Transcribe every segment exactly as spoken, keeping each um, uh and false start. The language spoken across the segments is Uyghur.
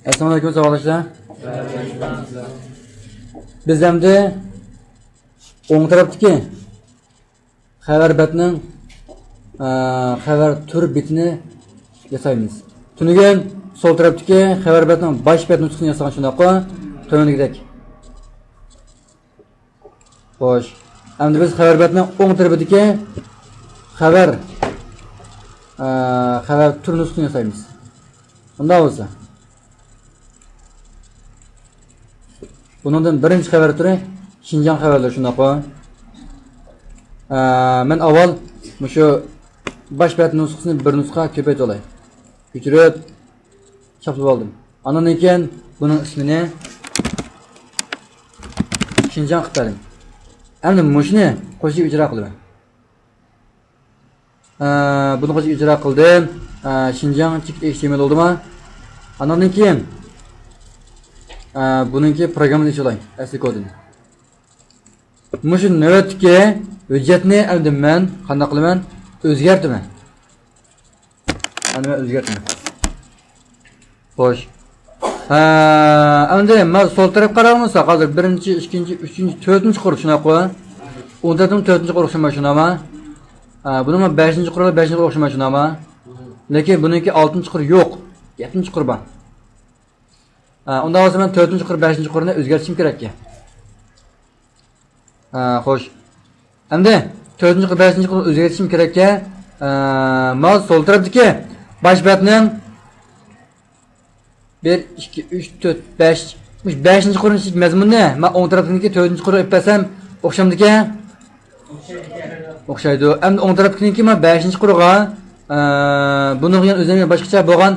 ئەسسالامۇ ئەلەيكۇم، ساۋاقداشلار. بىز ئەمدى ئوڭ تەرەپتىكى خەۋەر بەتنىڭ، ئە، خەۋەر تۈر بېتىنى ياسايمىز. تۈنۈگۈن سول تەرەپتىكى خەۋەر بەتنىڭ باش بەت نۇسخىسىنى ياسىغان، شۇنداققۇ؟ تۆۋەندىكىدەك. خوش. ئەمدى بىز خەۋەر بەتنىڭ ئوڭ تەرىپىدىكى خەۋەر، ئە، خەۋەر تۈر نۇسخىسىنى ياسايمىز. ئۇنداق بولسا، بۇنىڭدىن بىرىنچى خەۋەر تۈرى شىنجاڭ خەۋەرلىرى، شۇنداققۇ؟ ئە، مەن ئاۋۋال مۇشۇ باش بەت نۇسخىسىنى بىر نۇسخا كۆپەيتىۋالاي. كۆچۈرۈپ، چاپلىۋالدىم. ئاندىن كېيىن بۇنىڭ ئىسمىنى شىنجاڭ قىلىپ بەردىم. ئەمدى مۇشۇنى قوشۇپ ئىجرا قىلىمەن. ئە، بۇنى قوشۇپ ئىجرا قىلدىم. ئە، شىنجاڭ چېكىت ئېيتىش تېمىدا بولدىما؟ ئاندىن كېيىن، ئە، بۇنىڭكى پروگراممىنى ئېچىۋالاي، ئەسلى كودىنى. مۇشۇ نۆۋەتتىكى ھۆججەتنى ئەمدى مەن قانداق قىلىمەن؟ ئۆزگەرتىمەن. ئەمدى مەن ئۆزگەرتىمەن. خوش. ھە، ئەمدى مانا سول تەرەپكە قاراپ بولساق، ھازىر بىرىنچى، ئىككىنچى، ئۈچىنچى، تۆتىنچى قۇر، شۇنداققۇ؟ ئوڭ تەرەپنىڭ تۆتىنچى قۇرى ئوخشىماي، شۇنداقما؟ ھە، بۇنىڭ بەشىنچى قۇرى، بەشىنچى قۇرى ئوخشىماي، شۇنداقما؟ لېكىن بۇنىڭكى ئالتىنچى قۇرى يوق، يەتتىنچى قۇرى بار. ھە، ئۇنداق بولسا مەن تۆتىنچى قۇر، بەشىنچى قۇرنى ئۆزگەرتىشىم كېرەككەن. ھە، خوش. ئەمدى تۆتىنچى قۇر، بەشىنچى قۇرنى ئۆزگەرتىشىم كېرەككەن. ھە، مانا سول تەرەپتىكى باش بەتنىڭ بىر، ئىككى، ئۈچ، تۆت، بەش، مۇشۇ بەشىنچى قۇرنىڭ ئىچىدىكى مەزمۇننى مانا ئوڭ تەرەپتىكى تۆتىنچى قۇرغا ئېلىپ بەرسەم ئوخشامدىكەن؟ ئوخشايدۇ. ئەمدى ئوڭ تەرەپتىكىنىڭكى مانا بەشىنچى قۇرغا، ئە، بۇنىڭغا يەنە ئۆزۈمگە باشقىچە بولغان،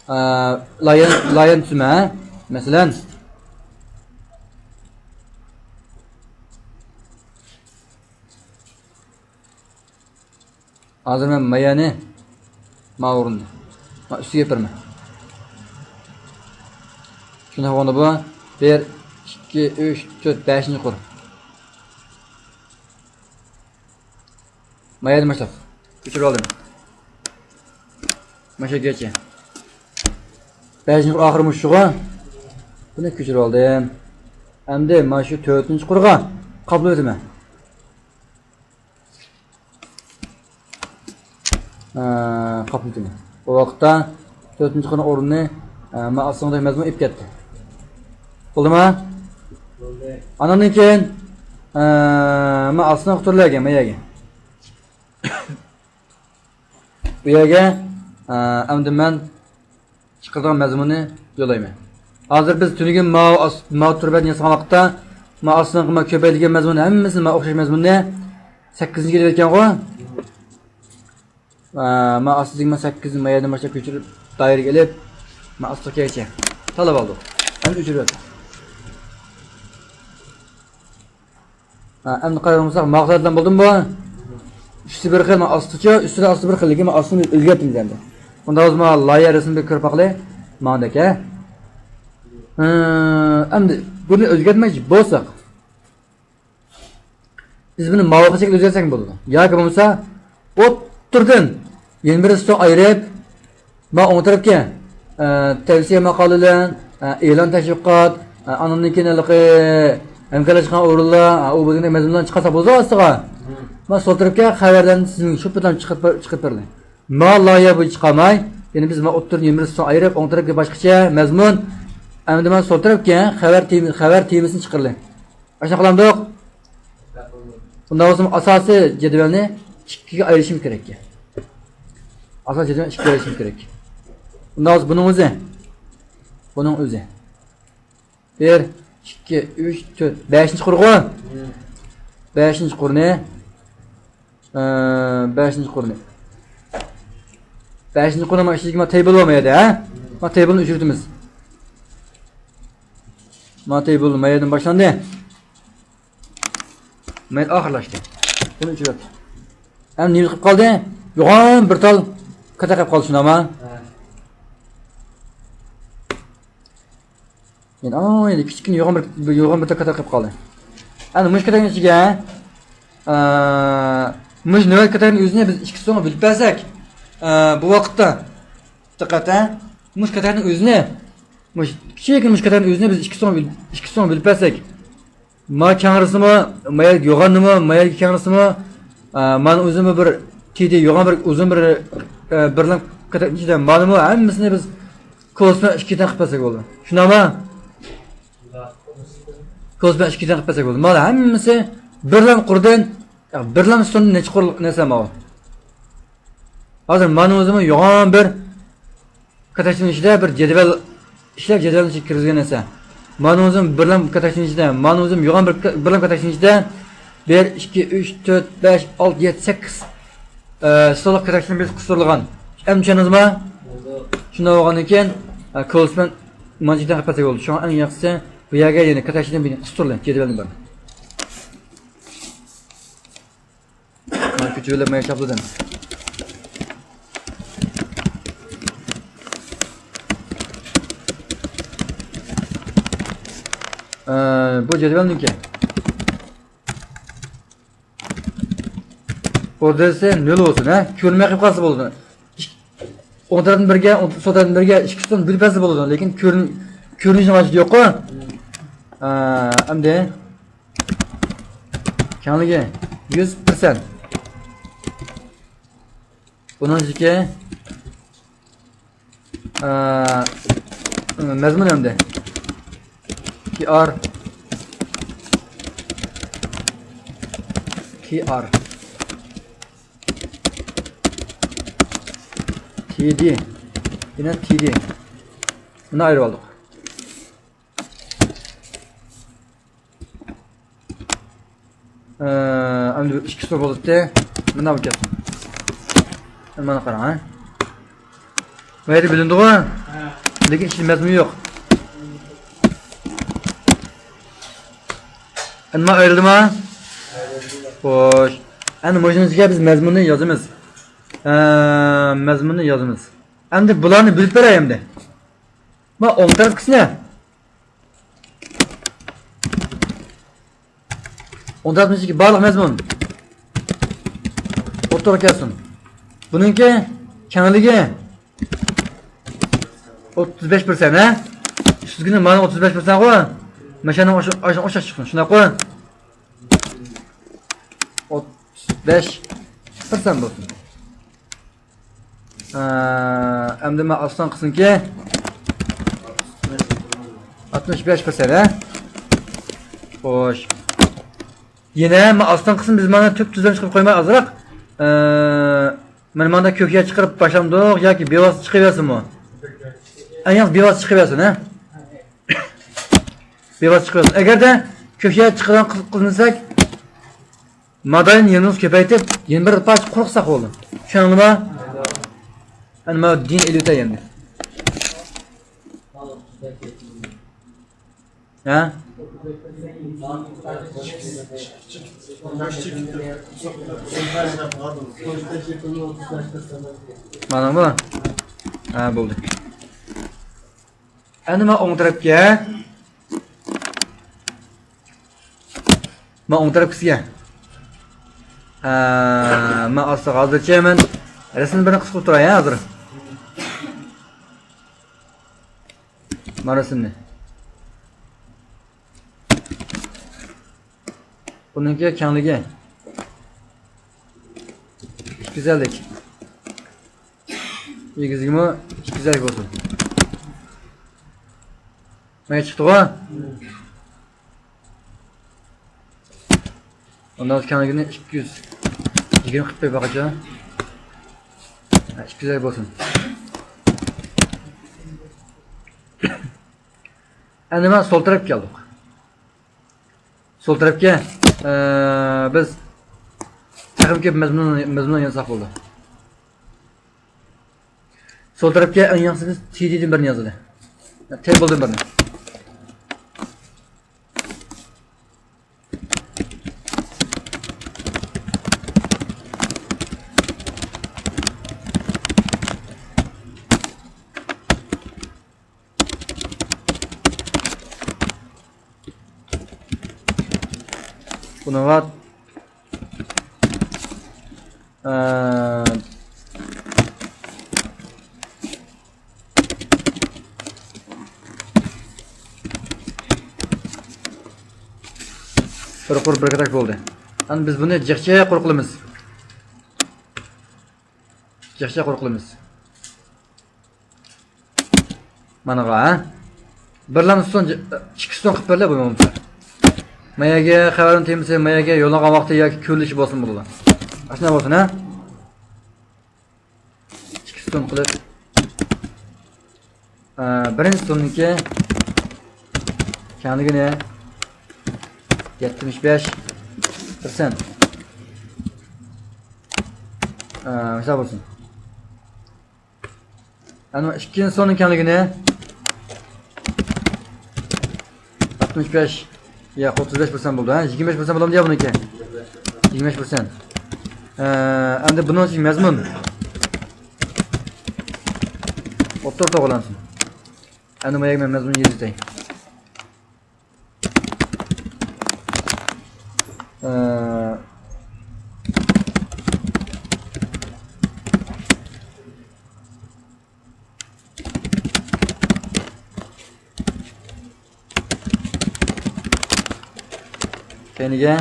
ئە، لايىھە، لايىھەنى تۈزىمەن، ھە؟ مەسىلەن، ھازىر مەن مايانى ما ئورۇندا، ما ئۈستىگە ئېلىپ بېرىمەن. شۇنداق بولغاندا بۇ بىر، ئىككى، ئۈچ، تۆت، بەشىنچى قۇر. مايادىن باشلاپ كۆچۈرۈۋالدىم. مانا شۇ يەرگىچە. بەشىنچى قۇر ئاخىرى مۇشۇغۇ. بۇنى كۆچۈرۈۋالدىم. ئەمدى مانا شۇ تۆتىنچى قۇرغا قاپلىۋېتىمەن. ئە، قاپلىتىمەن. بۇ ۋاقىتتا تۆتىنچى قۇرنىڭ ئورنىنى، ئە، ما ئاستىڭدەك مەزمۇن ئېلىپ كەتتى. بولدىما؟ بولدى. ئاندىن كېيىن، ئە، ما ئاستىنىڭ قۇتۇرلىرىگە، ما يەرگە. بۇ يەرگە، ئە، ئەمدى مەن چىقىرىدىغان مەزمۇننى يوللايمەن. ھازىر بىز تۈنۈگۈن ماۋۇ ئاس-، ماۋۇ تۈر بەتنى ياسىغان ۋاقىتتا، ما ئاستىنىڭ ما كۆپەيتىلگەن مەزمۇنى ھەممىسى ما ئوخشاش مەزمۇننى سەككىزىنچى ئېلىۋەتكەنغۇ؟ ئە، ما ئاستىدىكى ما سەككىزنى ما يەردىن باشلاپ كۆچۈرۈپ، دائىرىگە ئېلىپ، ما ئاستىغا كەلگىچە تاللاپ ئالدۇق. ئەمدى ئۆچۈرۈۋەت. ھە، ئەمدى قاراپ بولساق، ماقۇل بىلەن بولدىمۇ بۇ؟ ئۈستى بىر خىل، ما ئاستىچۇ، ئۈستىدە ئاستى بىر خىل، لېكىن ما ئاستىنى ئۆزگەرتتىم ئەمدى. ئۇنداق بولسا ما لايىھە رەسىمىنى بىر كۆرۈپ باقىلى. ماڭدەك، ھە؟ ھە، ئەمدى بۇنى ئۆزگەرتمەكچى بولساق، بىز بۇنى ماۋۇ شەكىلدە ئۆزگەرتسەك بولىدۇ. ياكى بولمىسا، ئوتتۇرىدىن يەنە بىر ستون ئايرىپ، ما ئوڭ تەرەپكە، ئە، تەۋسىيە ماقالىلەر، ئە، ئېلان تەشۋىقات، ئە، ئاندىن كېيىن ھېلىقى ھەمكارلاشقان ئورۇنلار، ئە، ئۇ بىلگەن مەزمۇنلارنى چىقارسا بولىدۇ ئاستىغا. ما سول تەرەپكە خەۋەرلەرنى سىزنىڭ شۇ بىلەن چىقىپ، چىقىپ بېرىلى. ما لايىھە بويىچە چىقارماي، يەنى بىز ما ئوتتۇرىدىن يەنە بىر ستون ئايرىپ، ئوڭ تەرەپكە باشقىچە مەزمۇن، ئەمدى ما سول تەرەپكە خەۋەر تېما-، خەۋەر تېمىسىنى چىقىرىلى. ئاشۇنداق قىلامدۇق؟ ئۇنداق بولسا ئاساسىي جەدۋەلنى ئىككىگە ئايرىشىمىز كېرەك. ئاساسىي جەدۋەلنى ئىككىگە ئايرىشىمىز كېرەك. ئۇنداق بولسا بۇنىڭ ئۆزى. بۇنىڭ ئۆزى. بىر، ئىككى، ئۈچ، تۆت، بەشىنچى قۇرغۇ. بەشىنچى قۇرنى. ئە، بەشىنچى قۇرنى. بەشىنچى قۇرنى ما ئىچىدىكى ما تەيبىل بار ما يەردە، ھە؟ ما تەيبىلنى ئۆچۈرتىمىز. ما تەيبىل ما يەردىن باشلاندى. ما يەر ئاخىرلاشتى. بۇنى ئۆچۈرۈپ. ئەمدى نېمە قىلىپ قالدى؟ يوغان بىر تال كاتا قىلىپ قالدى، شۇنداقما؟ يەنە، ئاڭ، يەنە كىچىككىنە يوغان بىر، يوغان بىر تال كاتەك قىلىپ قالدى. ئەنە مۇشۇ كاتەكنىڭ ئىچىگە، ئە، مۇشۇ نۆۋەت كاتەكنىڭ ئۆزىنى بىز ئىككى سوڭغا بۆلۈپ بەرسەك، ئە، بۇ ۋاقىتتا، دىققەت، ھە؟ مۇشۇ كاتەكنىڭ ئۆزىنى مۇشۇ كىچىككىنە مۇشۇ كاتەكنى ئۆزىنى بىز ئىككى سومغا، ئىككى سومغا بۆلۈپ بەرسەك، ما كەڭرىسىمۇ، ما يەرگە يوغاننىمۇ، ما يەرگە كەڭرىسىمۇ، ئا، مانا ئۇزۇنمۇ بىر تىدى، يوغان بىر ئۇزۇن بىر، ئا، بىرلام كاتەكنىڭ ئىچىدە مانىمۇ ھەممىسىنى بىز كوسموس بىلەن ئىككى تەڭ قىلىپ بەرسەك بولدى. شۇنداقمۇ؟ كوسموس بىلەن ئىككى تەڭ قىلىپ بەرسەك بولدى. مانا ھەممىسى بىرلام قۇردىن، يا، بىرلام سۇندىن نەچچە قۇرلۇق نەرسە ماۋۇ. ھازىر مانا ئۇزۇنمۇ يوغان بىر كاتەكنىڭ ئىچىدە بىر جەدۋەل ئىشلەپ، جەدۋەلنى ئىچىگە كىرگۈزگەن نەرسە. مانا ئۇزۇن بىرلام كاتەكنىڭ ئىچىدە، مانا ئۇزۇن يوغان بىر، بىرلام كاتەكنىڭ ئىچىدە بىر، ئىككى، ئۈچ، تۆت، بەش، ئالتە، يەتتە، سەككىز، ئە، سۇلۇق كاتەكنى بىز قىستۇرۇلغان. ئەمدى چۈشەندىڭىزمۇ؟ شۇنداق بولغاندىن كېيىن، ئە، كوسموس بىلەن مانچىدىن قىلىپ بەرسەك بولدى. شۇڭا ئەڭ ياخشىسى بۇ يەرگە يەنە كاتەكنى بىر قىستۇرۇلى، جەدۋەلنى بىر. مانا كۆچۈرۈپ مەن چاپلىدىم. ئە، بۇ جەدۋەلنىڭكى. ئوردىسى نۆل بولسۇن، ھە؟ كۆرۈنمەي قېلىپ قالسا بولىدۇ. ئوڭ تەرەپتىن بىرگە، ئوڭ، سول تەرەپتىن بىرگە ئىككى سۇدىن بۆلۈپ بەرسە بولىدۇ. لېكىن كۆرۈن-، كۆرۈنۈشىنىڭ ھاجىتى يوققۇ. ئە، ئەمدى كەڭلىكى يۈز پىرسەنت. بۇنىڭ ئىچىدىكى، ئە، مەزمۇن ئەمدى. تى ئار. تى ئار. تى دى. يەنە تى دى. بۇنى ئايرىۋالدۇق. ئە، ئەمدى بىر ئىككى سۇ بولۇپتى. مانا بۇ كەتسۇن. ئەمدى مانا قاراڭ، ھە. بۇ يەردە بىلىندىغۇ؟ ھە. لېكىن ئىچىدە مەزمۇن يوق. ئەمدى مانا ئايرىلدىما؟ خوش. ئەمدى مۇشۇنىڭ ئىچىگە بىز مەزمۇننى يازىمىز. ئە، مەزمۇننى يازىمىز. ئەمدى بۇلارنى بۆلۈپ بېرەي ئەمدى. مانا ئوڭ تەرەپكىسىنى. ئوڭ تەرەپنىڭ ئىچىدىكى بارلىق مەزمۇن ئوتتۇرىغا كەلسۇن. بۇنىڭكى كەڭلىكى ئوتتۇز بەش پىرسەنت، ھە؟ ئۈستىدىكىنى مانا ئوتتۇز بەش پىرسەنتقۇ. ماشىنىنىڭ ئوشۇ-، ئوشۇ-، ئوشۇق چىقسۇن، شۇنداققۇ؟ ئوتتۇز بەش پىرسەنت بولسۇن. ئە، ئەمدى مەن ئاستىنقىسىنىڭكى ئاتمىش بەش پىرسەنت، ھە؟ خوش. يەنە مەن ئاستىنقىسىنى بىز مانا تۈپ تۈزلەم چىقىرىپ قويماي ئازراق، ئە، مانا ماندا كۆك يەر چىقىرىپ باشلامدۇق ياكى بىۋاسىتە چىقىۋەرسىنمۇ؟ ئەڭ ياخشى بىۋاسىتە چىقىۋەرسۇن، ھە؟ بىۋاسىتە چىقىۋەرسۇن. ئەگەردە كۆك يەر چىقىرغان قىل-، قىلمىساك، ماداينى يەنىمۇ كۆپەيتىپ، يەنە بىر پارچە قۇرۇق قىلساق بولدى. چۈشەندىڭلارمۇ؟ ئەنە مانا دىن ئېلىۋېتەي ئەمدى. ھە؟ مانىڭمۇ؟ ھە، بولدى. ئەنە مانا ئوڭ تەرەپكە. مانا ئوڭ تەرەپكىسىگە. ھە، مانا ئاستىغا ھازىرچە مەن رەسىم بىرنى قىسقۇرۇپ تۇراي، ھە، ھازىر. مانا رەسىمنى. بۇنىڭكى كەڭلىكى ئىككى يۈز ئەللىك. ئېگىزلىكىمۇ ئىككى يۈز ئەللىك بولسۇن. مانا چىقتىغۇ؟ ئۇنداق كەڭلىكىنى ئىككى يۈز يىگىرمە قىلىپ قويۇپ باقايچۇ. ھە، ئىككى يۈز ئەللىك بولسۇن. ئەمدى مانا سول تەرەپكە كەلدۇق. سول تەرەپكە، ئە، بىز تېخىمۇ كۆپ مەزمۇن، مەزمۇن يازساق بولدى. سول تەرەپكە ئەڭ ياخشىسى بىز تى دىدىن بىرنى يازىلى. تېبىلدىن بىرنى. بۇنىڭغا، ئە، ئە، بىر قۇر بىر كاتاك بولدى. ئەمدى بىز بۇنى جىقچە قۇر قىلىمىز. جىقچە قۇر قىلىمىز. مانىغا، ھە؟ بىرلا ئۈستۈن، ئىككى ئۈستۈن قىلىپ بېرىلە بۇ مۇمكىن. ماياگە خەۋەرنىڭ تېمىسى، ماياگە يوللانغان ۋاقتى ياكى كۆرۈلۈشى بولسۇن بولىدۇ. ئاشۇنداق بولسۇن، ھە؟ ئىككى ئۈستۈن قىلىپ، ئە، بىرىنچى ئۈستۈننىڭكى كەڭلىكىنى يەتمىش بەش پىرسەنت، ئە، ھېساب بولسۇن. ئەنە ئىككىنچى سوننىڭ كەڭلىكىنى ئاتمىش بەش، ياق، ئوتتۇز بەش پىرسەنت بولدى، ھە؟ يىگىرمە بەش پىرسەنت بولامدۇ يا بۇنىڭكى؟ يىگىرمە بەش پىرسەنت. ئە، ئەمدى بۇنىڭ ئۈچۈن مەزمۇن ئوتتۇرا توغرىلانسۇن. ئەمدى ماياگە مەن مەزمۇن يېزىۋېتەي. ئە، كەينىگە.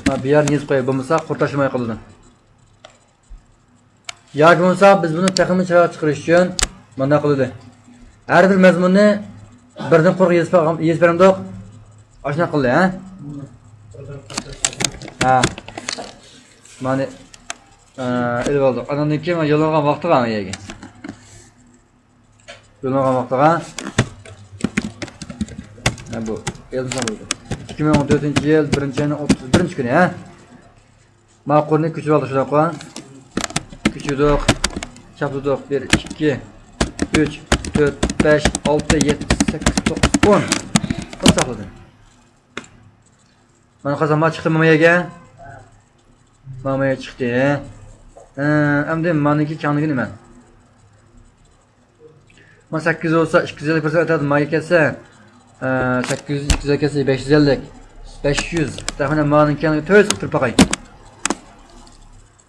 مانا بۇ يەرنى يېزىپ قوياي، بولمىسا قۇر تاشلىماي قالىدۇ. ياكى بولمىسا بىز بۇنى تېخىمۇ چىرايلىق چىقىرىش ئۈچۈن مۇنداق قىلىدۇ. ھەر بىر مەزمۇننى بىردىن قۇرغا يېزىپ، يېزىپ بەرمىدۇق. ئاشۇنداق قىلدى، ھە؟ ھە. مانا، ئە، ئېلىپ ئالدۇق. ئاندىن كېيىن يوللانغان ۋاقتىغا يەرگە. يوللانغان ۋاقتىغا. ھە، بۇ. ئىككى مىڭ ئون تۆتىنچى يىل بىرىنچى ئاينىڭ ئوتتۇز بىرىنچى كۈنى، ھە؟ ما قۇرنى كۆچۈرۈۋالدۇق شۇنداققۇ. كۆچۈردۇق. چاپلىدۇق. بىر، ئىككى، ئۈچ، تۆت، بەش، ئالتە، يەتتە، سەككىز، توققۇز، ئون. قىلىپ ساقلىدىم. مانا قازانما چىقتىمۇ ما يەرگە؟ ما، ما يەر چىقتى. ھە، ئەمدى مانىكى كەڭلىكى نېمە؟ ما سەككىز بولسا، ئىككى يۈز ئەللىك پىرسەنت ئەتراپىدا مايا كەتسە، ئە، سەككىز يۈز، ئىككى يۈز ئەللىك كەتسە، بەش يۈز ئەللىك، بەش يۈز. تەخمىنەن مانىڭ كەڭلىكى تۆت يۈز قىرىق باقاي.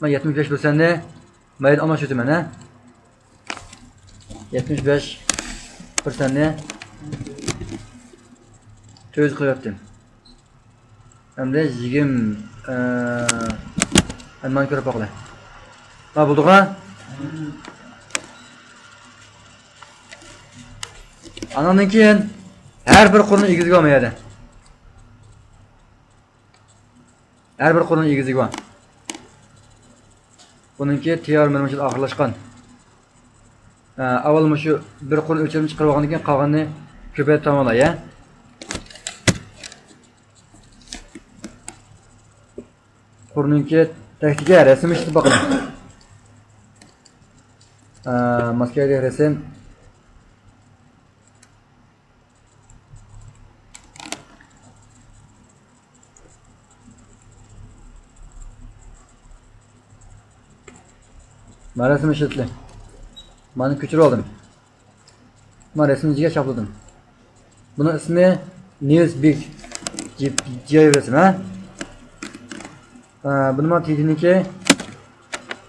ما يەتمىش بەش پىرسەنتنى مايدىن ئالماشتۇرىمەن، ھە؟ يەتمىش بەش پىرسەنتنى تۆت يۈز قىلىۋەتتىم. ئەمدى يىگىرمە، ئە، ئەمدى مانا كۆرۈپ باقىلى. ھە، بولدىغۇ؟ ئانىڭدىن كېيىن ھەر بىر قۇرنىڭ ئېگىزلىكى بار ما يەردە. ھەر بىر قۇرنىڭ ئېگىزلىكى بار. بۇنىڭكى تىيار مېنىڭچە ئاخىرلاشقان. ئە، ئاۋۋال مۇشۇ بىر قۇرنى ئۆلچەمنى چىقىرىپ ئالغاندىن كېيىن قالغىنىنى كۆپەيتىپ تاماملاي، ھە؟ قۇرنىڭكى تەكتىگە رەسىم ئىشلىتىپ باقىمەن. ئە، ماسكايدىكى رەسىم. مانا رەسىم ئىشلىتىلدى. مانا كۆچۈرۈپ ئالدىم. مانا رەسىمنى ئىچىگە چاپلىدىم. بۇنىڭ ئىسمى نېۋىس بىگ جىي ئاي رەسىم، ھە؟ ئە، بۇنى مانا تېگىنىكى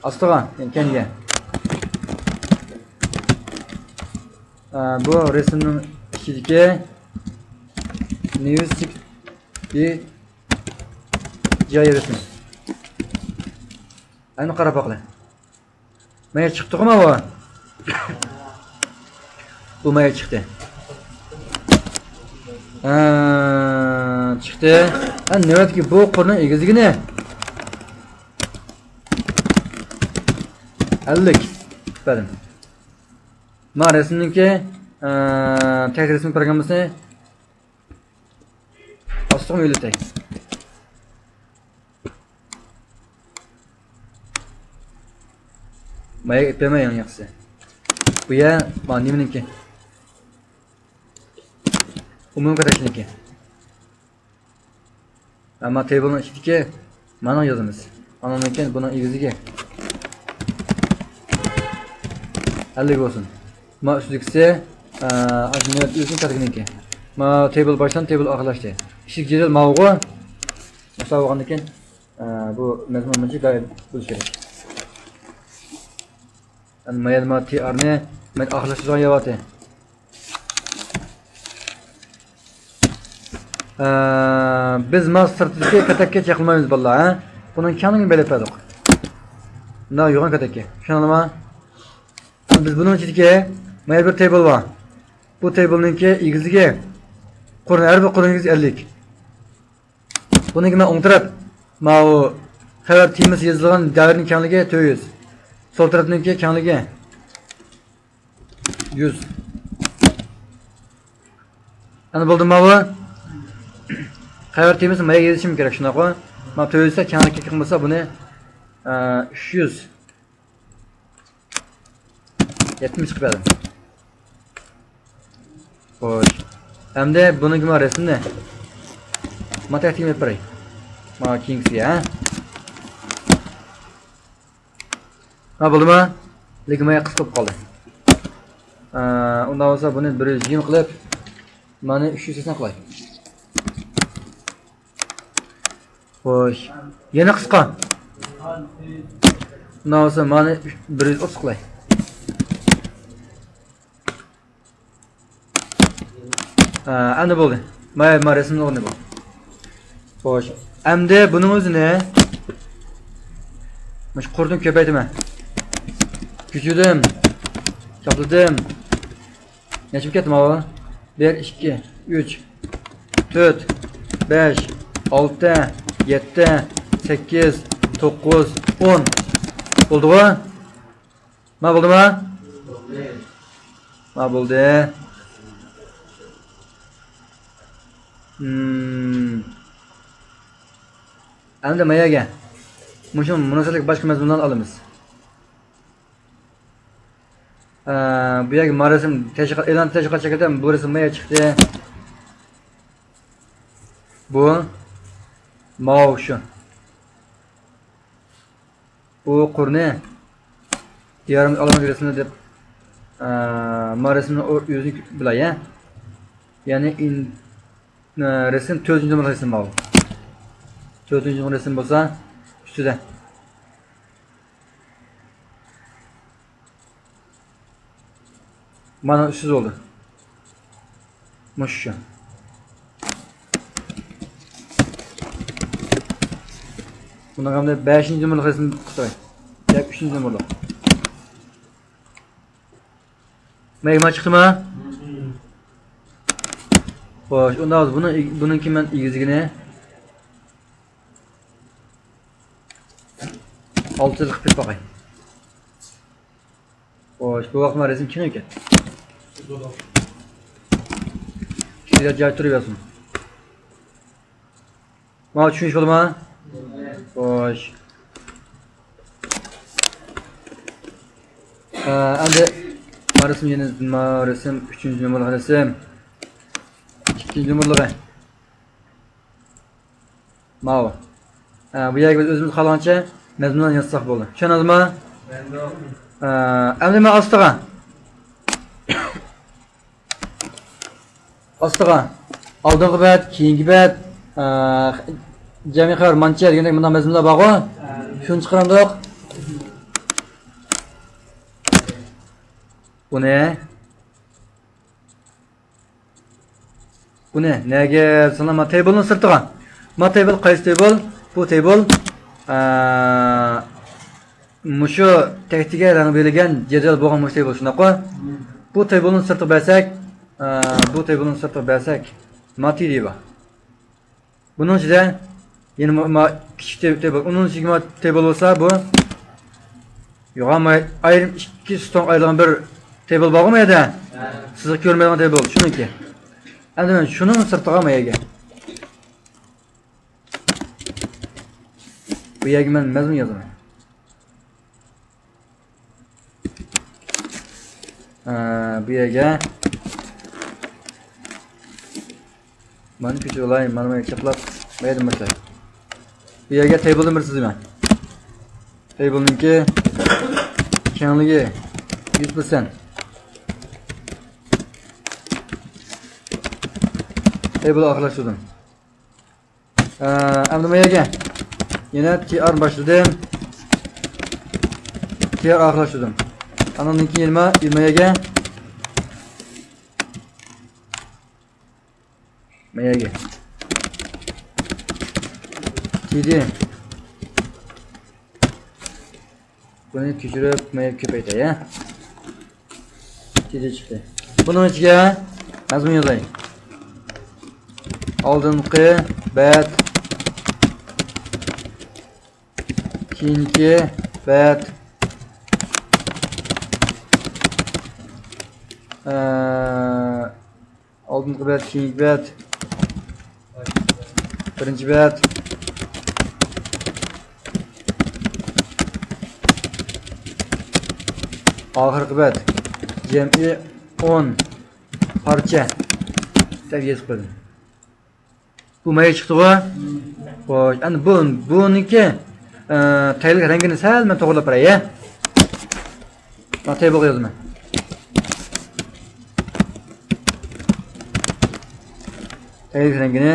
ئاستىغا، يەنى كەينىگە. ئە، بۇ رەسىمنىڭ ئىچىدىكى نېۋىس بىگ جىي ئاي رەسىم. ئەنە قاراپ باقىلى. مايا چىقتىغۇ ماۋۇ؟ بۇ مايا چىقتى. ھە، چىقتى. ھە، نۆۋەتتىكى بۇ قۇرنىڭ ئېگىزلىكىنى ئەللىك بەردىم. ما رەسىمنىڭكى، ئە، تەكتىك رەسىم پروگراممىسىنى ئاستىغا ئۆيلىتەي. مايا ئېلىپ بەرمەي يەڭ ياخشىسى. بۇ يەر، ما، نېمىنىڭكى؟ ئومۇمىي كاتەكنىڭكى. ئەمما تېبىلنىڭ ئىچىدىكى مانىڭ يازىمىز. ئانىڭدىن كېيىن بۇنىڭ ئېگىزلىكى ئەللىك بولسۇن. ما ئۈستىدىكىسى، ئە، ئاشۇ نۆۋەت ئۆزىنىڭ كاتەكنىڭكى. ما تېبىل باشلاندى، تېبىل ئاخىرلاشتى. ئىشىك جېدەل ماۋۇغۇ. مۇشۇنداق بولغاندىن كېيىن، ئە، بۇ مەزمۇن بويىچە دائىم بولۇشى كېرەك. ئەمدى ما يەردە ما تىئارنى مەن ئاخىرلاشتۇرغان يەۋاتى. ئە، بىز ما سىرتىدىكى كاتەككە چېقىلمايمىز، بالىلار، ھە؟ بۇنىڭ كەڭلىكىنى بېلىپ بەردۇق. مۇنداق يوغان كاتەككە. چۈشەندىڭلارمۇ؟ بىز بۇنىڭ ئىچىدىكى مانا بىر تېبىل بار. بۇ تېبىلنىڭكى ئېگىزلىكى، قۇرنى، ھەر بىر قۇرنىڭ ئېگىزلىكى ئەللىك. بۇنىڭكى مەن ئوڭ تەرەپ، ماۋۇ خەۋەر تېمىسى يېزىلغان دائىرىنىڭ كەڭلىكى تۆت يۈز. سول تەرەپنىڭكى كەڭلىكى يۈز. ئەنە بولدىمۇ بۇ؟ خەۋەر تېمىسى مايا يېزىشىم كېرەك، شۇنداققۇ؟ مانا تۆت يۈز دېسە، كەڭلىككە قىلمىسا بۇنى، ئە، ئۈچ يۈز يەتمىش قىلىپ بەردىم. خوش. ئەمدى بۇنىڭكى مانا رەسىمنى، مانا تەختىگە ئېلىپ بېرەي. مانا كېيىنكىسى، ھە؟ ھا، بولدىما؟ لېكىن مايا قىسقا بولۇپ قالدى. ئە، ئۇنداق بولسا بۇنى بىر يۈز يىگىرمە قىلىپ، مانا ئۈچ يۈز سەكسەن قىلاي. خوش. يەنە قىسقا. ئۇنداق بولسا مانا بىر يۈز ئوتتۇز قىلاي. ھە، ئەمدى بولدى. مايا، مايا رەسىمنى ئورنى بۇ. خوش. ئەمدى بۇنىڭ ئۆزىنى مۇشۇ قۇرنى كۆپەيتىمەن. كۈچىدىم. چاپلىدىم. نەچچە بولۇپ كەتتى ماۋۇ؟ بىر، ئىككى، ئۈچ، تۆت، بەش، ئالتە، يەتتە، سەككىز، توققۇز، ئون. بولدىغۇ؟ ما بولدىما؟ ما بولدى. ھىم. ئەمدى ما يەرگە مۇشۇ مۇناسىۋەتلىك باشقا مەزمۇنلارنى ئالىمىز. ئە، بۇ يەرگە ما رەسىم تەشۋىقات، ئېلان تەشۋىقات شەكلىدە بۇ رەسىم ما يەرگە چىقتى. بۇ ماۋۇ شۇ. بۇ قۇرنى دىيارىمىز ئالامەت رەسىمدە دەپ، ئە، ما رەسىمنى ئۆزىنى بىلەي، يەنى ئىن-، ئە، رەسىم تۆتىنچى نومۇر رەسىم ماۋۇ. تۆتىنچى نومۇر رەسىم بولسا ئۈستىدە. مانا ئۈچ يۈز بولدى. مۇشۇ. بۇنىڭ ھەمدە بەشىنچى نومۇرلۇق رەسىم قىلساي. ياكى ئۈچىنچى نومۇرلۇق. مەيگىما چىقتىما؟ خوش، ئۇنداق بولسا بۇنىڭ، بۇنىڭكى مەن ئېگىزلىكىنى ئالتە يۈز قىلىپ باقاي. خوش، بۇ ۋاقىت مانا رەسىم كېڭىيىپ كەتتى. كىشىلەر جاي تۇرۇۋەرسۇن. ماڭا چۈشىنىش بولدىما؟ خوش. ئە، ئەمدى ما رەسىم يەنە، ما رەسىم ئۈچىنچى نومۇرلۇق رەسىم. ئىككىنچى نومۇرلۇقى. ماۋۇ. ھە، بۇ يەرگە بىز ئۆزىمىز خالىغانچە مەزمۇنلارنى يازساق بولدى. چۈشەندىڭىزمۇ؟ ھە، ئەمدى مەن ئاستىغا. ئاستىغا. ئالدىنقى بەت، كېيىنكى بەت، ھە، جەمئىي خەۋەر مانچە دېگەندەك مۇنداق مەزمۇنلار بارغۇ؟ شۇنى چىقىرامدۇق؟ بۇنى. بۇنى نەگە دېسەڭلار، ما تېبىلنىڭ سىرتىغا. ما تېبىل قايسى تېبىل؟ بۇ تېبىل، ئە، مۇشۇ تەكتىگە رەڭ بېرىلگەن جەدۋەل بولغان مۇشۇ تېبىل، شۇنداققۇ؟ بۇ تېبىلنىڭ سىرتىغا بەرسەك، ئە، بۇ تېبىلنىڭ سىرتىغا بەرسەك، ما تېبىل بار. بۇنىڭ ئىچىدە يەنە ما، ما كىچىك تېبىل، تېبىل. ئۇنىڭ ئىچىدىكى ما تېبىل بولسا بۇ. يوغان ما ئايرىم ئىككى ستونغا ئايرىلغان بىر تېبىل بارغۇ ما يەردە؟ سىزىق كۆرمەيدىغان تېبىل، شۇنىڭكى. ئەمدى مەن شۇنىڭ سىرتىغا ما يەرگە. بۇ يەرگە مەن مەزمۇن يازىمەن. ئە، بۇ يەرگە مانا كۆچۈرۈپ ئالاي، مانا مانا چاپلاپ، بۇ يەردىن باشلاي. بۇ يەرگە تېبىلدىن بىر سىزىمەن. تېبىلنىڭكى كەڭلىكى يۈز پىرسەنت. تېبىل ئاخىرلاشتۇردۇم. ئە، ئەمدى ما يەرگە يەنە تى ئار باشلىدىم. تى ئار ئاخىرلاشتۇردۇم. ئانىڭدىن كېيىن ما، ما يەرگە. ما يەرگە. تىدى. بۇنى كۆچۈرۈپ، مايا كۆپەيتەي، ھە؟ تىدى چىقتى. بۇنىڭ ئىچىگە مەزمۇن يازاي. ئالدىنقى بەت، كېيىنكى بەت، ئە، ئالدىنقى بەت، كېيىنكى بەت، بىرىنچى بەت، ئاخىرقى بەت، جەمئىي ئون پارچە دەپ يېزىپ قويدۇم. بۇ مايا چىقتىغۇ؟ خوش، ئەمدى بۇ، بۇنىڭكى، ئە، تەييارلىق رەڭگىنى سەل مەن توغرىلاپ بېرەي، ھە؟ مانا تەييارلىق يازىمەن. تەييارلىق رەڭگىنى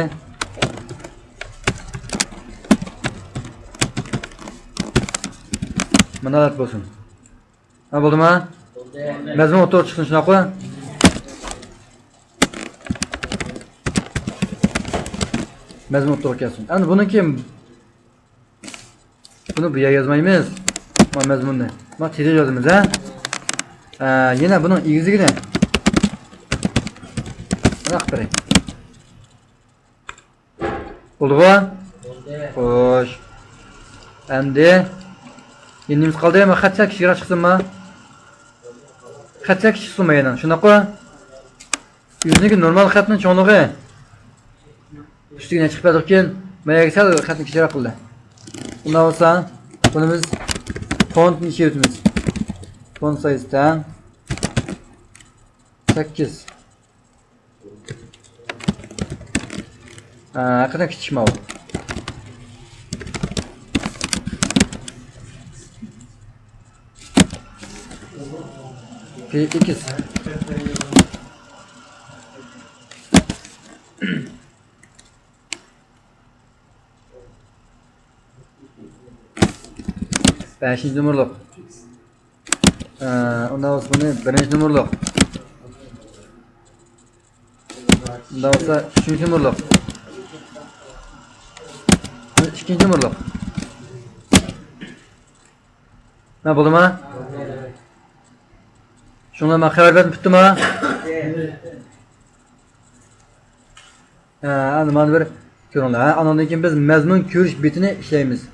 مانا بولسۇن. ھە، بولدىما؟ مەزمۇن ئوتتۇرىغا چىقسۇن، شۇنداققۇ؟ مەزمۇن ئوتتۇرىغا كەلسۇن. ئەمدى بۇنىڭكى، بۇنى بۇ يەرگە يازمايمىز. مانا مەزمۇننى. مانا تىدى يازىمىز، ھە؟ ئە، يەنە بۇنىڭ ئېگىزلىكىنى مانا قىلىپ بېرەي. بولدىغۇ؟ بولدى. خوش. ئەمدى يەنە نېمىسى قالدى؟ مانا خەت سەل كىچىكرەك چىقسۇنما؟ خەت سەل كىچىك چىقسۇنما يەنە؟ شۇنداققۇ؟ يۈزىنىڭكى نورمال خەتنىڭ چوڭلۇقى. ئۈستىگە نەچچە چىقىپ بەردۇقكىن؟ ماياگە سەل خەتنى كىچىكرەك قىلدى. ئۇنداق بولسا، بۇنى بىز فونتنى ئىچىگە ئۆتىمىز. فونت سايزى تەڭ سەككىز. ھەقىقەتەن كىچىك ماۋۇ. پى ئېكس. بەشىنچى نومۇرلۇق. ئە، ئۇنداق بولسا بۇنى بىرىنچى نومۇرلۇق. ئۇنداق بولسا ئۈچىنچى نومۇرلۇق. بۇنى ئىككىنچى نومۇرلۇق. مانا بولدىما؟ شۇڭلار ماڭا خەۋەر بەردىم، پۈتتىما؟ ھە، ئەمدى مانا بىر كۆرۈڭلار. ھە، ئانىڭدىن كېيىن بىز مەزمۇن كۆرۈش بېتىنى ئىشلەيمىز.